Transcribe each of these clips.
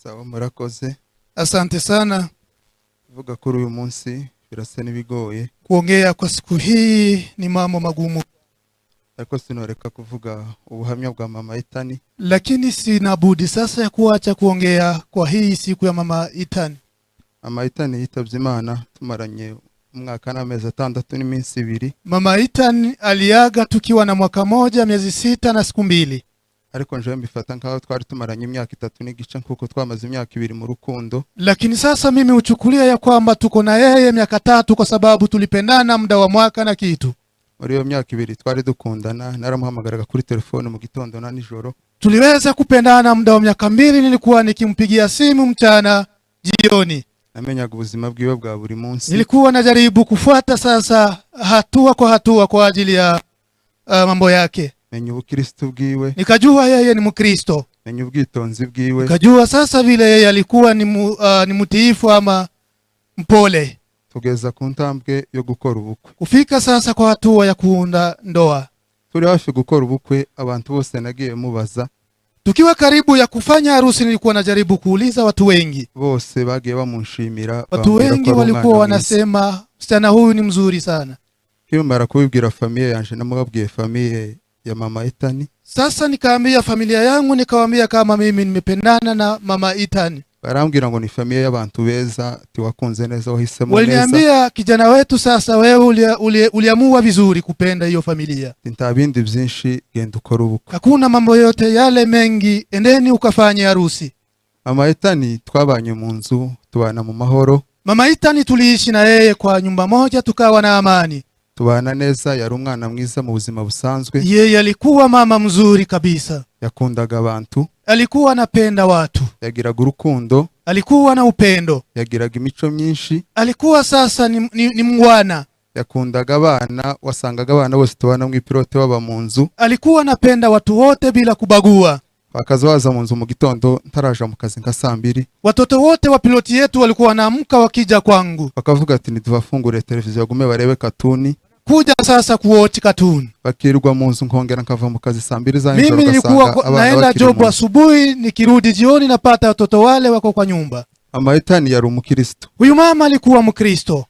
Sawa, murakoze. Asante sana. Kuvuga kuri uyu munsi birasa n'ibigoye. Kuongea kwa siku hii ni mambo magumu, Ariko sinoreka kuvuga ubuhamya bwa mama Ethan. Lakini sina budi sasa ya kuacha kuongea kwa hii siku ya mama Ethan. Mama Ethan yitabye Imana tumaranye umwaka n'amezi 6 n'iminsi 2. Mama Ethan aliaga tukiwa na mwaka 1 miezi 6 na siku 2. Ariko njewe mbifata nkaho twari tumaranye imyaka 3 n'igice kuko twamaze imyaka 2 mu rukundo. Lakini sasa mimi huchukulia ya kwamba tuko na yeye miaka 3 kwa sababu tulipendana muda wa mwaka na kitu. Muri iyo myaka 2 twari dukundana, naramuhamagaraga kuri telefone mu gitondo na nijoro. Tuliweza kupendana muda wa miaka 2, nilikuwa nikimpigia simu mchana, jioni. Namenyaga ubuzima bwiwe bwa buri munsi. Nilikuwa najaribu kufuata sasa hatua kwa hatua kwa ajili ya mambo yake. Menya ubukristu bwiwe. Nikajua yeye ni Mkristo. Menya ubwitonzi bwiwe. Nikajua sasa vile yeye alikuwa ni mtiifu ama mpole. Tugeza ku ntambwe yo gukora ubukwe. Kufika sasa kwa hatua ya kuunda ndoa. Turi hafi gukora ubukwe, abantu bose nagiye mubaza, Tukiwa karibu ya kufanya harusi, nilikuwa najaribu kuuliza watu wengi. Bose bagiye bamunshimira, Watu bambwira ko wengi ari walikuwa umwana mwiza. wanasema msichana huyu ni mzuri sana. Nkimara kubibwira famille yanje, namubabwiye famille ya mama Ethan. Sasa nikaambia familia yangu, nikawaambia kama mimi nimependana na mama Ethan. Barambwira ngo ni famille y'abantu beza, ati wakunze neza, wahisemo neza. Waliniambia, kijana wetu, sasa wewe uliamua vizuri kupenda hiyo familia. Ati nta bindi byinshi, genda ukore ubukwe. Hakuna mambo yote yale mengi, endeni ukafanye harusi. Mama Ethan twabanye mu nzu, tubana mu mahoro. Mama Ethan tuliishi na yeye kwa nyumba moja, tukawa na amani. Tubana neza, yari umwana mwiza mu buzima busanzwe. Yeye alikuwa mama mzuri kabisa. Yakundaga abantu. Alikuwa anapenda watu. Yagiraga urukundo. Alikuwa na upendo. Yagiraga imico myinshi. Alikuwa sasa ni mngwana. Yakundaga abana, wasangaga abana bose tubana mu ipilote baba mu nzu. Alikuwa anapenda watu wote bila kubagua. Bakaza baza mu nzu mu gitondo ntaraja mu kazi nka saa 2. Watoto wote wa piloti yetu walikuwa wanaamka wakija kwangu, Bakavuga ati ntitubafungure televiziyo bagume barebe katuni. Kuja sasa kuwatch cartoon. Bakirirwa mu nzu, nkongera nkava mu kazi saa 2 za nijoro, Mimi nilikuwa ugasanga abana naenda bakiri mu job nzu. asubuhi, nikirudi jioni napata watoto wale wako kwa nyumba. Mama Ethan yari umukristo. Huyu mama alikuwa Mkristo.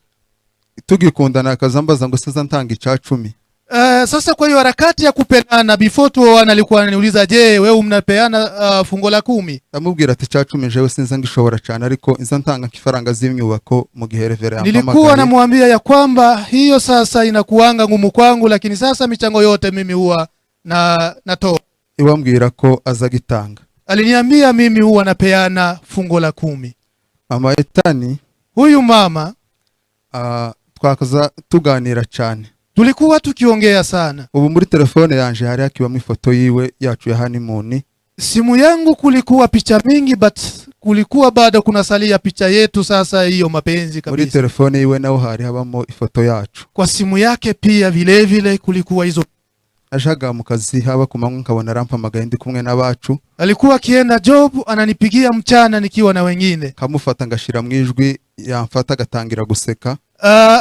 Tugikundana akaza ambaza ngo seza ntanga icacumi. Sasa kwa hiyo harakati ya kupendana before tuoana alikuwa ananiuliza, je, wewe mnapeana fungo la kumi? Ndamubwira ati icacumi jewe sinza ngishobora cyane, ariko inza ntanga nk'ifaranga z'imyubako mu gihe révérend Nilikuwa yampamagaye. Namwambia ya kwamba hiyo sasa inakuanga ngumu kwangu, lakini sasa michango yote mimi huwa na natoa. Iwambwira ko aza gitanga. Aliniambia mimi huwa napeana fungo la kumi. Mama Ethan, Huyu mama, twakaza tuganira cyane. Tulikuwa tukiongea sana. Ubu muri telefone yanje hari hakibamo ifoto yiwe yacu ya honeymoon. Simu yangu kulikuwa picha mingi, but kulikuwa bado kunasalia picha yetu sasa hiyo mapenzi Muri kabisa. telefone yiwe naho hari habamo ifoto yacu. Kwa simu yake pia vile vile kulikuwa hizo. Najaga mu kazi haba ku manywa nkabona arampamagaye ndi kumwe n'abacu. Alikuwa akienda job ananipigia mchana nikiwa na wengine. Kamufata ngashira mu ijwi, yamfata agatangira guseka.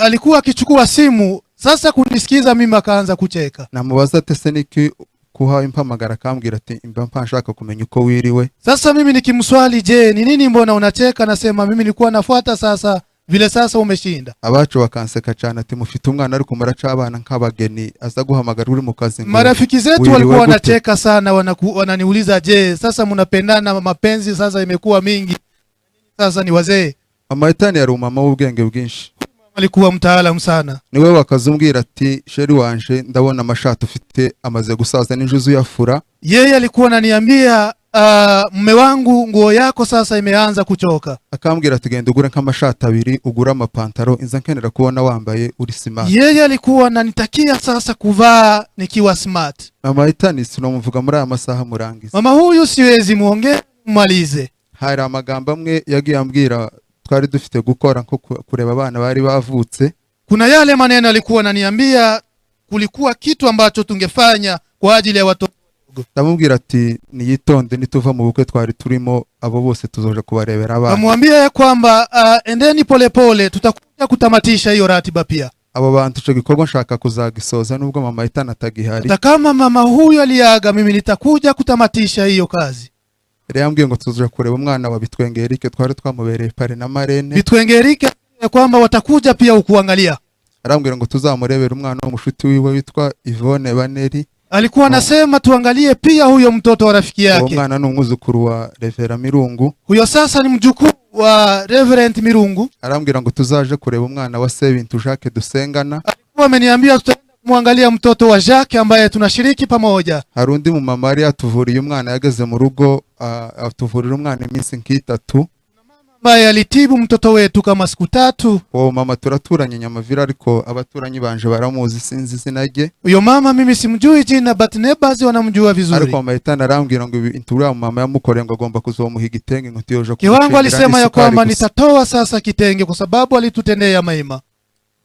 Alikuwa akichukua simu sasa kunisikiza mimi akaanza kucheka. Namubaza ati ese niki kuha impamagara, akambwira ati mba mpa nshaka kumenya uko wiriwe. Sasa mimi nikimswali, je, ni nini, mbona unacheka? Nasema mimi nilikuwa nafuata sasa vile sasa umeshinda. Abacu bakanseka cyane, ati mufite umwana ariko muraca abana nk'abageni, aza guhamagara uri mu kazi ngo Marafiki zetu wiriwe walikuwa gute? Wanacheka sana, wananiuliza, je, sasa mnapendana, mapenzi sasa imekuwa mingi, sasa ni wazee. Mama Ethan yari umumama w'ubwenge bwinshi. Alikuwa mtaalamu sana. Niwe wakazumbwira ati chéri wanje, ndabona amashati ufite amaze gusaza n'injuzi uyafura. Yeye alikuwa ananiambia, mume wangu, nguo yako sasa imeanza kuchoka. Akambwira ati genda ugure nk'amashati 2, ugure amapantaro, inza nkenera kubona wambaye uri smart. Yeye alikuwa ananitakia sasa kuvaa nikiwa smart. Mama Ethan sinomuvuga muri aya masaha murangiza. Mama huyu siwezi muongea mmalize. Hari amagambo amwe yagiye ambwira twari dufite gukora nko kureba abana bari bavutse. Kuna yale maneno alikuwa ananiambia, kulikuwa kitu ambacho tungefanya kwa ajili ya watoto. Ndamubwira ati niyitonde, nituva mu bukwe twari turimo abo bose tuzoja kubarebera abana. Kamwambia ya kwamba endeni polepole, tutakuja kutamatisha hiyo ratiba pia. Abo bantu ico gikorwa nshaka kuzagisoza nubwo mama Ethan atagihari. Hata kama mama huyu aliaga, mimi nitakuja kutamatisha hiyo kazi. Yari yambwiye ngo tuzaja kureba umwana wa Bitwenge Eric, twari twamubereye parrain na marraine. Bitwenge Erike ya kwamba watakuja pia ukuangalia. Arambwira ngo tuzamurebere umwana w'umushuti wiwe witwa Yvonne Baneri. Alikuwa anasema tuangalie pia huyo mtoto wa rafiki Uwo yake. mwana ni umwuzukuru wa Reverend Mirungu. Huyo sasa ni mjukuu wa Reverend Mirungu. Arambwira ngo tuzaje kureba umwana wa Sebintu Jacques dusengana. Alikuwa ameniambia tutaenda kumwangalia mtoto wa Jacques ambaye tunashiriki pamoja. Hari undi mumama yari yatuvuriye umwana, yageze mu rugo atuvurira umwana iminsi nk'itatu. Ambaye alitibu mtoto wetu kama siku 3. Uwo mama turaturanye Nyamavira, ariko abaturanyi banje baramuzi, sinzi izina rye. Huyo mama mimi simjui jina, but neighbors wanamjua vizuri. Ariko mama Etani arambwira ngo ibintu uriya mama yamukoreye, ngo agomba kuzomuha igitenge, ngo tuyoje Kiwango kumushimira alisema ya n'isukari kwamba gusa. nitatoa sasa kitenge kwa sababu alitutendea mema.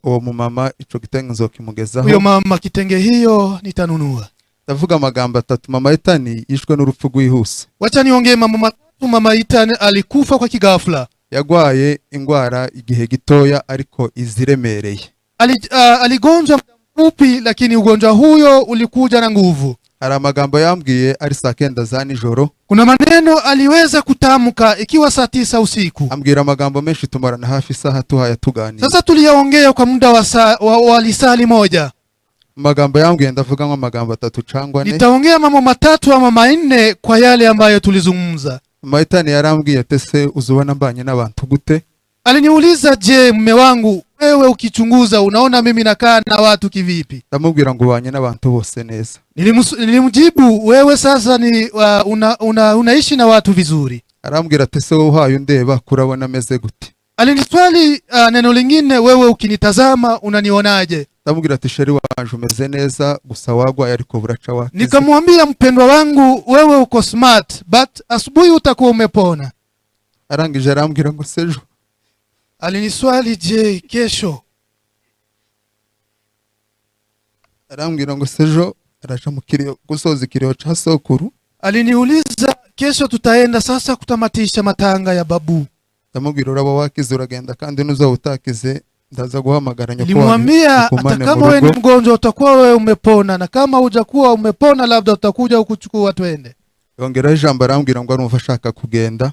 Uwo mumama ico gitenge nzokimugezaho. Huyo mama kitenge hiyo nitanunua. Ndavuga amagambo atatu. Mama Etani yishwe n'urupfu rwihuse. Wacha niongee mambo matatu. Mama Etani alikufa kwa kigafla. Yagwaye ingwara igihe gitoya ariko iziremereye. Aligonjwa muda mfupi, lakini ugonjwa huyo ulikuja na nguvu. Hari amagambo yambwiye ari saa kenda za nijoro. Kuna maneno aliweza kutamka ikiwa saa 9 usiku. Ambwira amagambo menshi, tumarana hafi isaha tuhaya tuganira. Sasa tuliyaongea kwa muda wa saa, wa lisali moja. Amagambo yambwiye ndavuga nk'amagambo atatu cangwa ane. Nitaongea mambo matatu ama manne kwa yale ambayo tulizungumza. Mama Etani yarambwiye ati ese uzubona mbanye n'abantu gute? Aliniuliza, je, mume wangu wewe ukichunguza unaona mimi nakaa na watu kivipi? Ndamubwira ngo ubanye n'abantu bose neza. Nilimjibu wewe sasa ni unaishi na watu vizuri. Arambwira ati ese wowe uhaye undeba kurabona ameze gute? Aliniswali neno lingine, wewe ukinitazama unanionaje? Ndamubwira ati chéri wanje umeze neza, gusa wagwaye ariko buraca wakize. Nikamwambia mpendwa wangu wewe uko smart, but asubuhi utakuwa umepona. Arangije arambwira ngo sejo. Aliniswali, je, kesho? Arambwira ngo sejo araja mu kiriyo gusoza ikiriyo ca sokuru. Aliniuliza kesho tutaenda sasa kutamatisha matanga ya babu. Ndamubwira uraba wakize uragenda, kandi nuzaba utakize ndaza guhamagara nyoko wanyu Nilimwambia hata ukumane kama mu wewe ni rugo. mgonjwa utakuwa wewe umepona, na kama hujakuwa umepona labda utakuja ukuchukua twende. Yongeraho ijambo arambwira ngo arumva ashaka kugenda.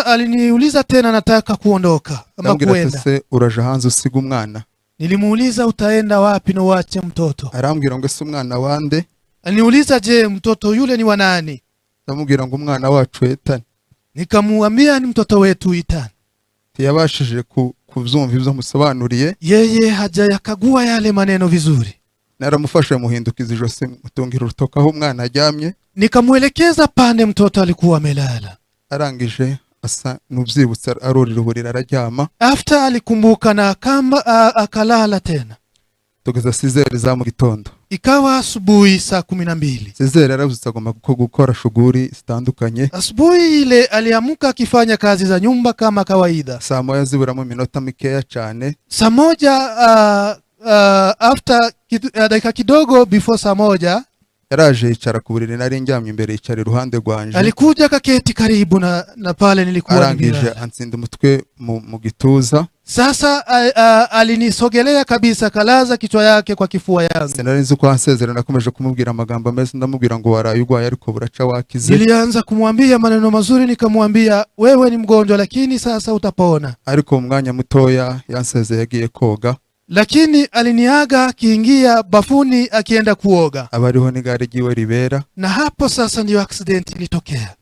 Aliniuliza tena nataka kuondoka ama Ndamubwira ati kuenda. ese uraja hanze usiga umwana? Nilimuuliza utaenda wapi na uache mtoto? Arambwira ngo ese umwana wande? Aliniuliza je, mtoto yule ni wa nani? Ndamubwira ngo umwana wacu Etani. Nikamuambia ni mtoto wetu Etani. Ntiyabashije kuvyumva ivyo musobanuriye. Yeye hajayakagua yale maneno vizuri. Naramufashe muhindukiza ijosi, mutungira urutoki aho umwana aryamye. Nikamuelekeza pande mtoto alikuwa amelala. Arangije asa n'uvyibutse arurira uburiri araryama. After alikumbuka na kamba, akalala tena. Tugeza sizeri za mu gitondo. Ikawa asubuhi saa 12. Sizeri yarabyutse agomba gukora shughuli zitandukanye. Asubuhi ile aliamka akifanya kazi za nyumba kama kawaida. Saa moya ziburamo iminota mikeya cyane. Saa moja, after dakika kidogo before saa moja, Yaraje yicara ku buriri nari ndyamye imbere, yicara iruhande rwanje. alikuja kaketi karibu na pale nilikuwa Arangije nimelala. antsinda umutwe mu gituza. Sasa alinisogelea kabisa, kalaza kichwa yake kwa kifua yangu. Sinari nzi uko ansezera, nakomeje kumubwira amagambo meza, ndamubwira ngo waraye urwaye ariko buraca wakize. Nilianza kumwambia maneno mazuri, nikamwambia wewe ni mgonjwa lakini sasa utapona. Ariko mu mwanya mutoya yansezeye yagiye koga. Lakini aliniaga akiingia bafuni akienda kuoga. Aba ariho n'igare ryiwe ribera. Na hapo sasa ndiyo accident ilitokea.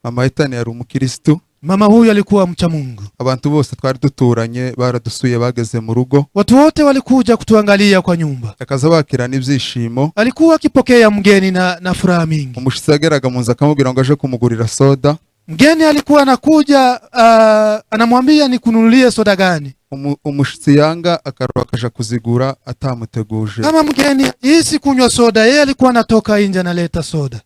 Mama Etani yari umukristu. Mama huyu alikuwa mcha Mungu. Abantu bose twari duturanye baradusuye bageze mu rugo. Watu wote walikuja kutuangalia kwa nyumba. Akaza bakirana ibyishimo. Alikuwa akipokea mgeni na furaha mingi. Umushitsi yageraga mu nzu akamubwira ngo aje kumugurira soda. Mgeni alikuwa anakuja, anamwambia nikununulie soda gani? Umushitsi yanga akaroha akaja kuzigura atamuteguje. Kama mgeni hisi kunywa soda, yeye alikuwa anatoka nje analeta soda.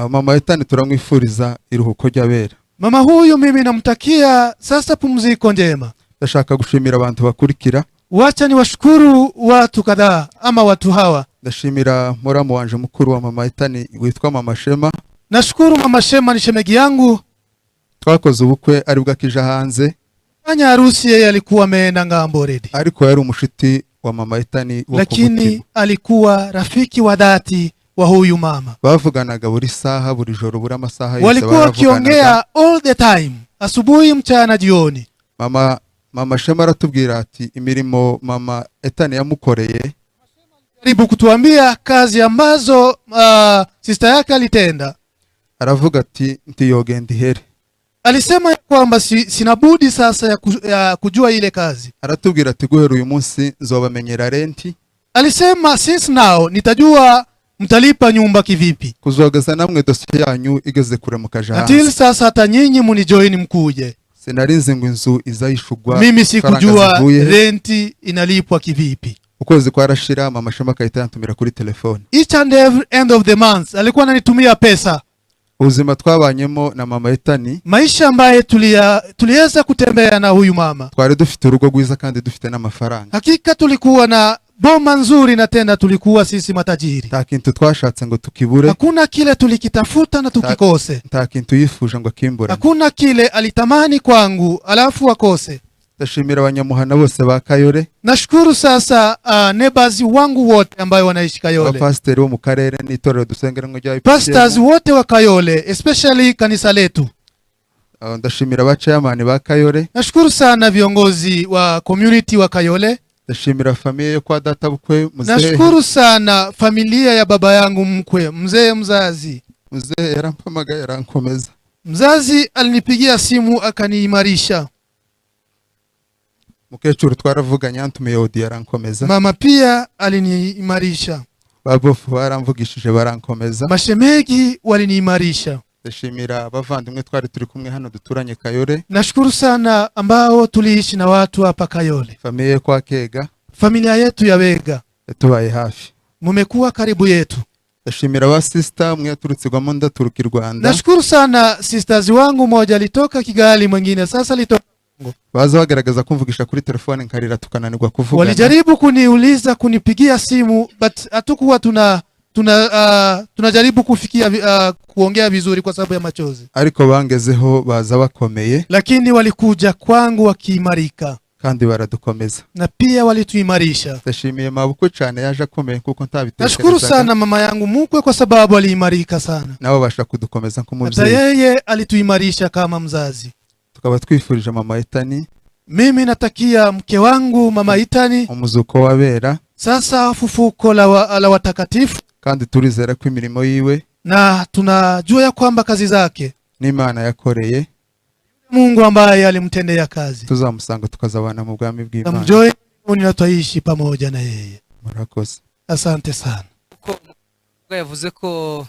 Mama Etani turamwifuriza iruhuko ry'abera. Mama huyu mimi namtakia sasa pumziko njema. Ndashaka gushimira abantu bakurikira. Wacha niwashukuru watu kadhaa ama watu hawa. Ndashimira muramu wanje mukuru wa mama Etani witwa Mama Shema. Nashukuru Mama Shema ni shemegi yangu. Twakoze ubukwe aribwo akija hanze. Fanya harusi yeye alikuwa ameenda ngambo already. Ariko yari umushiti wa mama Etani wo ku Lakini mutima. alikuwa rafiki wa dhati wa huyu mama. Bavuganaga buri saha, buri joro, buri amasaha yose. Walikuwa wakiongea all the time, asubuhi, mchana, jioni. Mama Shema aratubwira ati imirimo mama Etani yamukoreye, jaribu kutuambia kazi ambazo sister yake alitenda. Aravuga ati ntiyogenda ihere. Alisema kwamba sina budi sasa ya kujua ile kazi. Aratubwira ati guhera uyu munsi nzobamenyera renti. Alisema since now nitajua mtalipa nyumba kivipi. Kuzogeza namwe dosiye yanyu igeze kure mukaja hanze. Until sasa hata nyinyi munijoin mkuje. Sinari nzi ngo inzu izayishugwa. Mimi sikujua renti inalipwa kivipi. Ukwezi kwarashira mama Shema akahita yantumira kuri telefone. Each and every end of the month alikuwa ananitumia pesa. Ubuzima twabanyemo na mama Etani, maisha ambaye tuliweza kutembea na huyu mama, twari dufite urugo rwiza kandi dufite n'amafaranga. Hakika tulikuwa na boma nzuri na tena tulikuwa sisi matajiri. Nta kintu twashatse ngo tukibure. Hakuna kile tulikitafuta na tukikose. Nta kintu yifuje ngo akimbure. Hakuna kile alitamani kwangu alafu akose. Ndashimira abanyamuhana bose ba Kayole. Nashukuru sasa neighbors wangu wote ambao wanaishi Kayole. Abapasiteri bo mu karere n'itorero dusengeramo rya IPCM. Pastors wote wa Kayole, especially kanisa letu. Ndashimira aba chairman ba Kayole. Nashukuru sana viongozi wa community wa Kayole. Ndashimira familia yo kwa data bukwe mzee. Nashukuru sana familia ya baba yangu mkwe, mzee mzazi. Mzee yarampamagaye yarankomeza. Mzazi alinipigia simu akaniimarisha. Mukecuru twaravuganye yantumiye audio yarankomeza. Mama pia aliniimarisha. Babofu baramvugishije barankomeza. Mashemegi waliniimarisha. Ndashimira abavandimwe twari turi kumwe hano duturanye Kayole. Nashukuru sana ambao tuliishi na watu hapa Kayole. Familia kwa Kega. Familia yetu ya Wega. Tubaye hafi. Mumekuwa karibu yetu. Ndashimira ba sister mwe yaturutse Rwanda ndaturuka i Rwanda. Nashukuru sana sisters wangu, mmoja alitoka Kigali, mwingine sasa alitoka. Baza bagaragaza kumvugisha kuri telefone nkarira tukananirwa kuvugana. Walijaribu kuniuliza, kunipigia simu, but hatukuwa tunajaribu kufikia kuongea vizuri kwa sababu ya machozi. Ariko bangezeho baza bakomeye. Lakini walikuja kwangu wakiimarika. Kandi baradukomeza. Na pia walituimarisha. Ndashimiye mabukwe cyane yaje akomeye kuko ntabitekerezaga. Nashukuru sana mama yangu mkwe kwa sababu aliimarika sana. Nabo basha kudukomeza nk'umubyeyi. Hata yeye alituimarisha kama mzazi. Tukaba twifurije mama Etani. Mimi natakia mke wangu mama Etani umuzuko wabera. Sasa fufuko la watakatifu. Kandi turizera ko imirimo yiwe, na tunajua ya kwamba kazi zake n'Imana yakoreye, Mungu ambaye alimtendea kazi, tuzamusanga tukazabana mu bwami bw'Imana. Tamjoe na tutaishi pamoja na yeye. Murakoze. Asante sana. Ko yavuze ko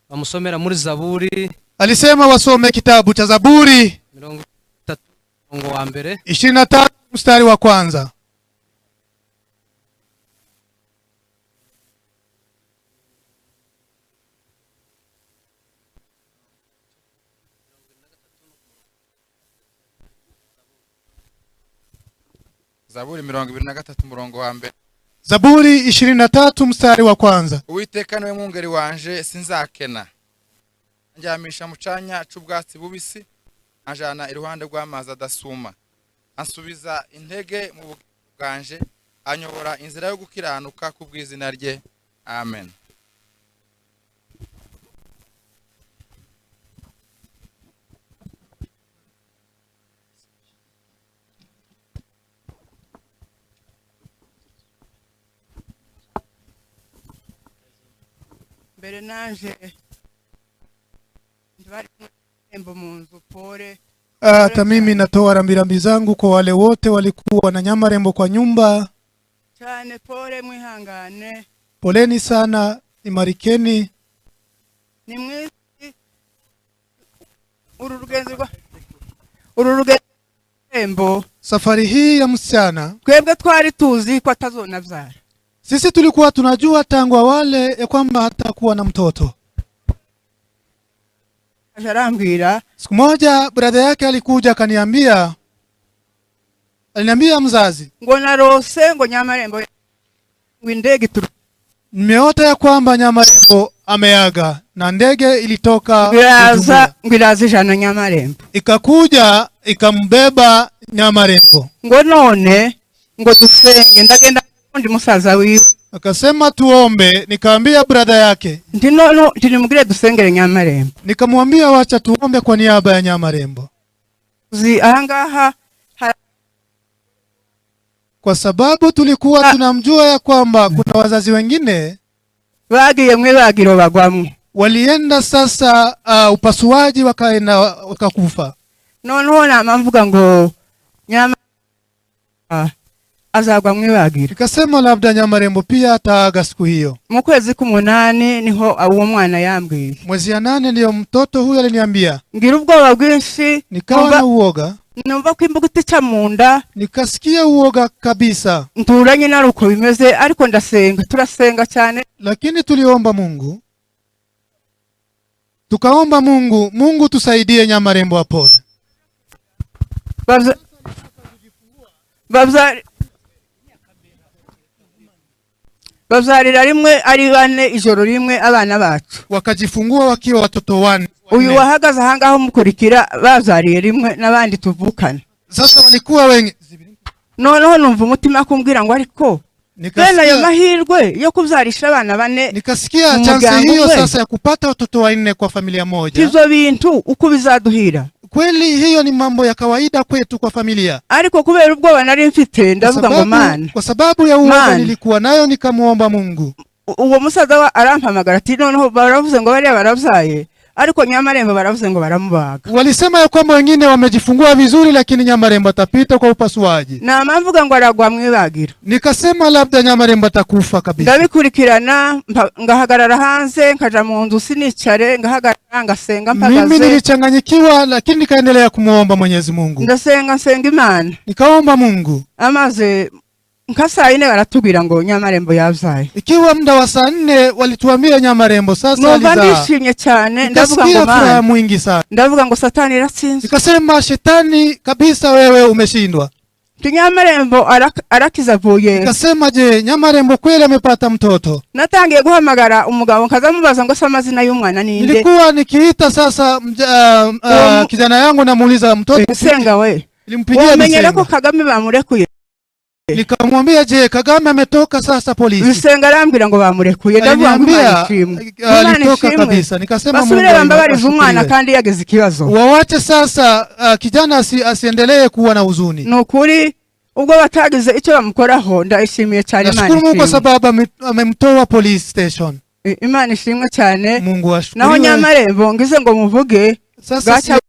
bamusomera muri Zaburi. Alisema wasome kitabu cha Zaburi 33 mstari wa mbere. 23 mstari wa kwanza. Zaburi 23 murongo wa mbere. Zaburi 23 mstari wa kwanza. Uwiteka niwe mwungeri wanje sinzakena. Anjyamisha mu canya c'ubwatsi bubisi, anjana iruhande rw'amazi adasuma. Ansubiza intege mu bugingo bwanje, anyobora inzira yo gukiranuka kubw'izina rye. Amen. Mbere nanje ndibari kumbo mu nzu pole. Hata mimi natoa rambirambi zangu kwa wale wote walikuwa na Nyamarembo kwa nyumba. Cyane pole, mwihangane. Poleni sana, imarikeni. Ni mwizi uru rugenzo. Safari hii ya msichana, twebwe twari tuzi ko atazonavyara. Sisi tulikuwa tunajua tangu awali ya kwamba hatakuwa na mtoto. Arambwira. Siku moja brother yake alikuja akaniambia, aliniambia mzazi, ngo narose ngo Nyamarembo ngo indege nimeota ya kwamba Nyamarembo ameaga na ndege ilitoka ngo iraza ijana Nyamarembo, ikakuja ikambeba Nyamarembo. Ngo none ngo dusenge, ndagenda ndi musaza wiwe. Akasema tuombe, nikaambia brother yake, Nti none nti nimubwire dusengere Nyamarembo. Nikamwambia wacha tuombe kwa niaba ya Nyamarembo. Uzi ahangaha Kwa sababu tulikuwa tunamjua ya kwamba kuna wazazi wengine bagiye mwibagiro bagwamwo. Walienda sasa upasuaji wakaenda wakakufa. Noneho nama mvuga ngo nyama azagwa mwibagiro. Nikasema labda Nyamarembo pia ataaga siku hiyo. Mu kwezi k'umunani niho uwo mwana yambwiye. Mwezi ya 8 ndiyo mtoto huyo aliniambia. Ngira ubwoba bwinshi. Nikawa na uoga. Numva ko imbuga ica mu nda. Nikasikia uoga kabisa. Nturanye na uko bimeze ariko ndasenga, turasenga cyane. Lakini tuliomba Mungu. Tukaomba Mungu, Mungu tusaidie Nyamarembo apone. Babyarira rimwe ari bane ijoro rimwe abana bacu. Wakajifungua wakiwa watoto wanne. Uyu wahagaze ahangaho mukurikira babyariye rimwe n'abandi tuvukana. Sasa walikuwa wengi. Noneho numva umutima kumbwira ngo ariko bene ayo mahirwe yo kubyarisha abana bane. Nikasikia chance hiyo sasa ya kupata watoto wanne kwa familia moja. Ivyo bintu uko bizaduhira. Kweli hiyo ni mambo ya kawaida kwetu kwa familia. Ariko kubera ubwoba nari mfite ndavuga ngo Mana. Kwa sababu ya uoga nilikuwa nayo nikamuomba Mungu. Uwo musaza arampamagara ati noneho baravuze ngo bariya barabyaye ariko Nyamarembo baravuze ngo baramubaga. Walisema ya kwamba wengine wamejifungua vizuri lakini Nyamarembo atapita kwa upasuaji. Na mvuga ngo aragwa mwibagiro. Nikasema labda Nyamarembo atakufa kabisa. Ndabikurikirana ngahagarara hanze nkaja mu nzu sinicare ngahagarara ngasenga mpagaze. Mimi nilichanganyikiwa lakini nikaendelea kumuomba Mwenyezi Mungu. Ndasenga nsenga Imana. Nikaomba Mungu. Amaze nka saa 4 baratubwira ngo Nyamarembo yabyaye. Ikiwa muda wa saa 4 walituambia Nyamarembo sasa alizaa. Ndishimye cyane ndavuga ngo Mana. Mwingi sana. Ndavuga ngo Satani iratsinzwe. Nikasema shetani kabisa wewe umeshindwa. Nyamarembo arakiza avuye. Nikasema je, Nyamarembo kweli amepata mtoto? Natangiye guhamagara umugabo nkazamubaza ngo se amazina y'umwana ninde. Nilikuwa nikiita sasa kijana yangu namuuliza mtoto. Bisenga we. Nilimpigia Bisenga. Ko Kagame bamurekuye. Nikamwambia je, Kagame ametoka sasa polisi. Bisenga arambwira ngo bamurekuye ndavuga ngo Imana ishimwe. Alitoka kabisa. Nikasema Mungu bambabariza umwana kandi yageze ikibazo. Wawache sasa kijana asiendelee kuwa na huzuni. Nukuri ubwo batagize icyo bamukoraho ndayishimiye cyane Imana. Nashukuru Mungu kwa sababu amemtoa police station. Imana ishimwe cyane. Mungu ashukuriwe. Naho Nyamarembo ngize ngo muvuge sasa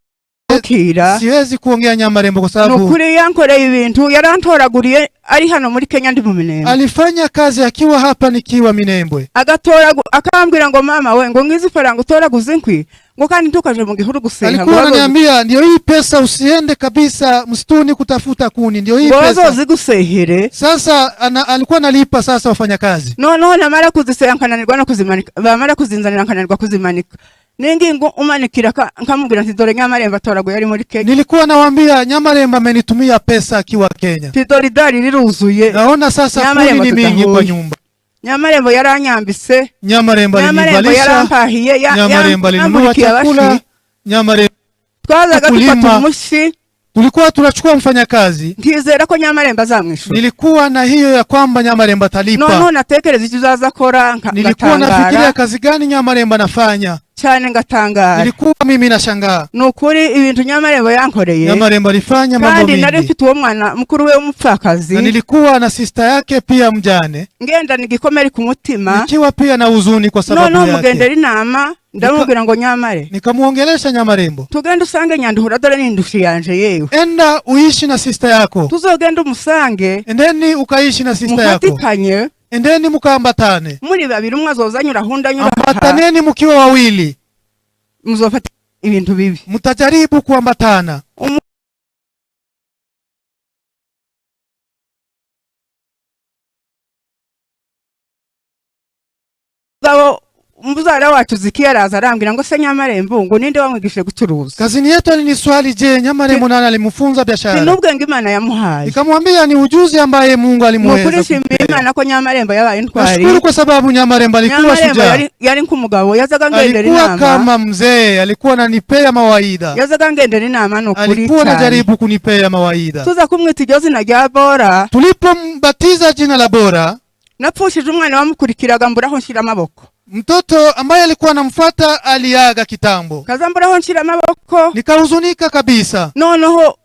siwezi kuongea Nyamarembo kwa sababu nukuri yankoreye ibintu yarantoraguriye ari hano muri Kenya ndi mu Minembwe. Alifanya kazi akiwa hapa nikiwa Minembwe. Agatora akambwira ngo mama we ngo ngize ifaranga utoraguze inkwi ngo kandi ntukaje mu gihuru gusenga. Alikuwa ananiambia ndio hii pesa usiende kabisa msituni kutafuta kuni, ndio hii pesa. Ngo zigusehere. Sasa alikuwa analipa sasa wafanyakazi. No namara kuziseha nkananirwa no kuzimanika. Bamara kuzinzanira nkananirwa kuzimanika. Ningi ngo umanikira nkamubwira nti dore Nyamarembo atoraguye ari muri Kenya. Nilikuwa nawaambia Nyamarembo amenitumia pesa akiwa Kenya. Tidori dari riruzuye. Naona sasa kuni ni mingi kwa nyumba. Nyamarembo yaranyambise. Nyamarembo alinivalisha. Yarampahiye. Nyamarembo alinunua chakula. Nyamarembo twazaga dufata umushi. Tulikuwa tunachukua mfanyakazi. Ntizera ko Nyamarembo azamwishura. Nilikuwa na hiyo ya kwamba Nyamarembo atalipa. Noneho natekereza icyo uzazakora ngatangara. Nilikuwa nafikiria kazi gani Nyamarembo anafanya. Cyane ngatangara. Nilikuwa mimi nashangaa. Nukuri ibintu Nyamarembo yankoreye. Nyamarembo alifanya mambo Kandi mingi. nari mfite uwo mwana mukuru we w'umupfakazi. Na nilikuwa na sister yake pia mjane. Ngenda nigikomere ku mutima. Nikiwa pia na huzuni kwa sababu yake. Noneho mugendera inama ndamubwira ngo Nyamare. Nikamuongelesha Nyamarembo. Tugende usange Nyanduhura dore nindushi yanje yewe. Enda uishi na sister yako. Tuzogenda umusange. Endeni ukaishi na sister yako. Mufatikanye. Endeni mukaambatane. Muri babiri umwe azozanyura hunda anyura. Ambataneni mkiwa wawili. Muzofata ibintu bibi. Mtajaribu kuambatana. Umugabo muzara wacu Zikiya araza arambwira ngo se Nyamarembo ngo ninde wamwigishije gucuruza. Kazini yetu aliniswali je, Nyamarembo nani alimfunza biashara? N'ubwenge Imana yamuhaye. Nikamwambia ni ujuzi ambaye Mungu alimuweza. Nukuri nshimiye Imana ko Nyamarembo yabaye intwari. Nashukuru kwa sababu Nyamarembo alikuwa shujaa. Yari nk'umugabo yazaga ngendera inama. Alikuwa kama mzee, alikuwa ananipea mawaidha. Yazaga ngendera inama nukuri. Alikuwa anajaribu kunipea mawaidha. Tuza kumwita iryo zina rya Bora. Tulipombatiza jina la Bora, Napfushije umwana wamukurikiraga mbura aho nshira amaboko. Mtoto ambaye alikuwa anamfuata aliaga kitambo. Kaza mbura aho nshira amaboko. Nikahuzunika kabisa. Noneho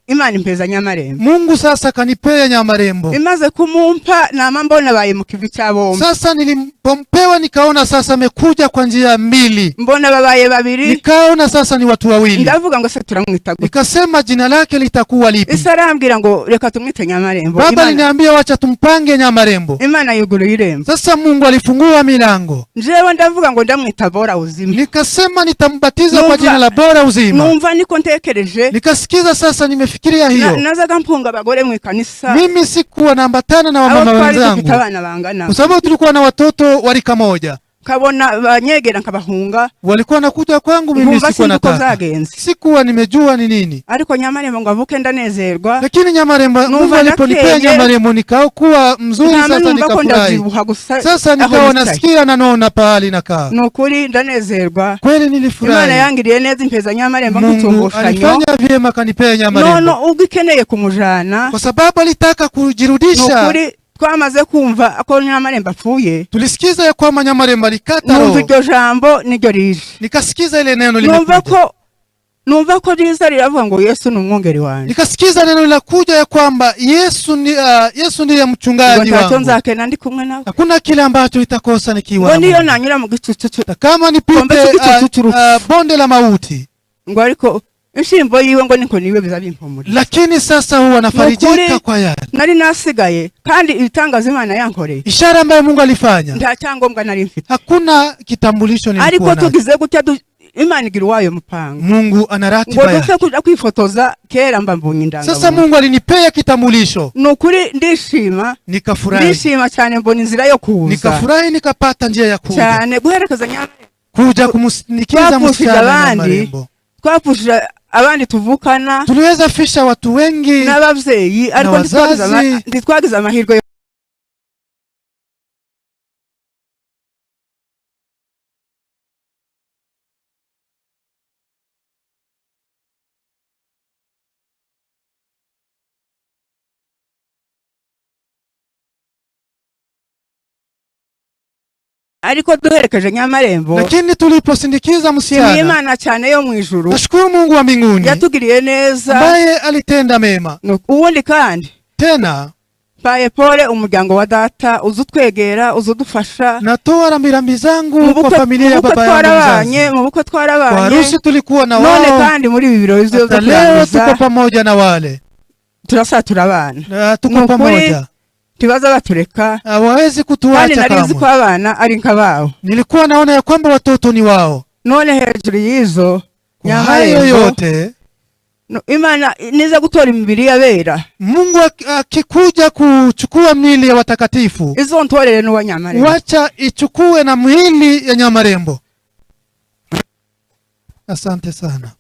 Imana impeza Nyamarembo. Mungu sasa kanipea Nyamarembo. Imaze kumumpa nama mbona baye mu kivi cyabombi. Sasa nilipompewa nikaona sasa amekuja kwa njia mbili. Mbona babaye babiri. Nikaona sasa ni watu wawili. Ndavuga ngo se turamwita gute? Nikasema jina lake litakuwa lipi? Ise arambwira ngo reka tumwite Nyamarembo. Baba aliniambia wacha tumpange Nyamarembo. Imana yuguruye irembo. Sasa Mungu alifungua milango. Njewe ndavuga ngo ndamwita Bora Uzima. Nikasema nitambatiza kwa jina la Bora Uzima. Numva niko ntekereje. Nikasikiza sasa nimefikiria hiyo. Nazaga mpunga abagore mu ikanisa. Mimi sikuwa naambatana na wamama wenzangu. Abana bangana. Kwa sababu tulikuwa na watoto wa rika moja. Kabona banyegera nkabahunga. Walikuwa nakuja kwangu mimi sikuwa nataka. Sikuwa nimejua ni nini. Ariko Nyamarembo ngo avuke ndanezerwa. Lakini Nyamarembo Mungu aliponipea Nyamarembo nikaokuwa mzuri sasa nikafurahi. Sasa nikawa nasikia na naona pahali nakaa. Nukuri ndanezerwa. Kweli nilifurahi. Imana yangiriye neza impeza Nyamarembo ngutumbushanyo. Alifanya vyema kanipea Nyamarembo. Nono ugikeneye kumujana. Kwa sababu alitaka kujirudisha. Nukuri twamaze kumva ko Nyamarembo apfuye. Tulisikiza ya kwamba Nyamarembo alikata roho. Numva iryo jambo niryo rije. Nikasikiza ile neno limekuja. Numva ko riza riravuga ngo Yesu ni umwungeri wanjye. Nikasikiza neno linakuja ya kwamba Yesu ni Yesu ndiye mchungaji wangu. Ntacyo nzakena ndi kumwe nawe. Hakuna kile ambacho nitakosa nikiwa na niyo nanyura mu gicucu. Kama nipite bonde la mauti. Ngo ariko inshimbo yiwe ngo niko niwe bizabimpumuriza. Lakini sasa huwa nafarijika kwa yale. Nari nasigaye kandi ibitangaza Imana yankoreye. Ishara ambayo Mungu alifanya. Nta cyangombwa nari mfite. Hakuna kitambulisho nilikuwa nacho. Ariko tugize gutya Imana igira uwayo mupango. Mungu ana ratiba ngo yake. dupfe kuja kwifotoza kera mba mbonye indangamuntu. Sasa Mungu alinipea kitambulisho. Nukuri ndishima. Nikafurahi. Ndishima cyane mbona inzira yo kuza. Nikafurahi nikapata njia ya kuja. Cyane guherekeza Nyamarembo. Kuja kumsindikiza msichana Nyamarembo. Twapfushije abandi tuvukana. Tuliweza fisha watu wengi n'abavyeyi ariko ntitwagize amahirwe. Ariko duherekeje Nyamarembo. Lakini tuliposindikiza msichana. Imana cyane yo mu ijuru. Nashukuru Mungu wa mbinguni. Yatugiriye neza. Ambaye alitenda mema. Ubundi kandi tena paye pole umuryango wa data uzutwegera uzudufasha. Natoa rambirambi zangu kwa familia ya baba yangu mzazi. Mu bukwe twarabanye. Kwa harusi tulikuwa na wao. None kandi muri ibi birori byo kurangiza. Leo tuko pamoja na wale. Turasa turabana. Tuko pamoja. Tibaza batureka. Hawawezi kutuacha kamwe. Nari nzi ko abana ari nk'abao. Nilikuwa naona ya kwamba watoto ni wao. None hejuru y'izo hayo yote no, Imana niza gutora imibiri y'abera. Mungu akikuja kuchukua miili ya watakatifu. Izo ntorere n'uwa Nyamarembo. Wacha ichukue na miili ya Nyamarembo. Asante sana.